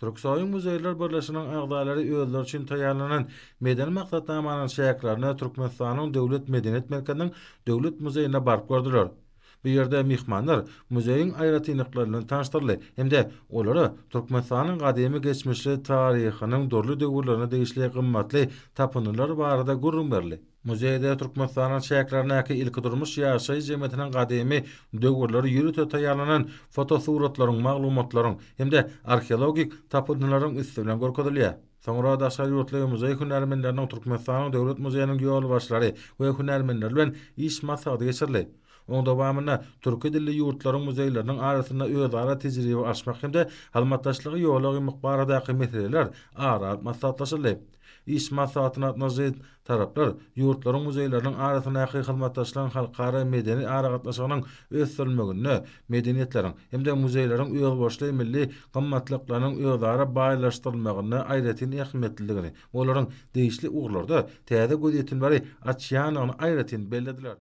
Türksoýuň muzeýler birleşiginiň agzalary özleri üçin taýýarlanan medeni maksatnamanyň çäklerinde Türkmenistanyň Döwlet medeniýet merkeziniň Döwlet muzeýine baryp gördüler. Bu ýerde myhmanlar muzeýiň aýratynlyklary bilen tanyşdyryldy hem-de olara Türkmenistanyň gadymy geçmişli taryhynyň dürli döwürlerine degişli gymmatly tapyndylar barada gürrüň berildi. Muzeýde Türkmenistanyň çäklerindäki ilkidurmuş ýaşaýyş jemgyýetiniň gadymy döwürleri ýörite taýýarlanan fotosuratlaryň, maglumatlaryň hem-de arheologik tapyndylaryň üsti bilen görkezilýär. Soňra daşary ýurtly muzeý hünärmenleriniň Türkmenistanyň Döwlet muzeýiniň ýolbaşçylary we hünärmenleri bilen iş maslahaty geçirildi. Onuň dowamynda türki dilli ýurtlaryň muzeýleriniň arasynda özara tejribe alyşmak hem-de hyzmatdaşlygy ýola goýmak baradaky meseleler ara alyp maslahatlaşyldy. Iş maslahatyna gatnaşyjy taraplar ýurtlaryň muzeýleriniň arasyndaky hyzmatdaşlygyň halkara medeni aragatnaşygynyň ösdürilmeginde medeniýetleriň hem-de muzeýleriň özboluşly milli gymmatlyklarynyň özara baýlaşdyrylmagynda aýratyn ähmiýetlidigini we olaryň degişli ugurlarda täze gözýetimleri açýandygyny aýratyn bellediler.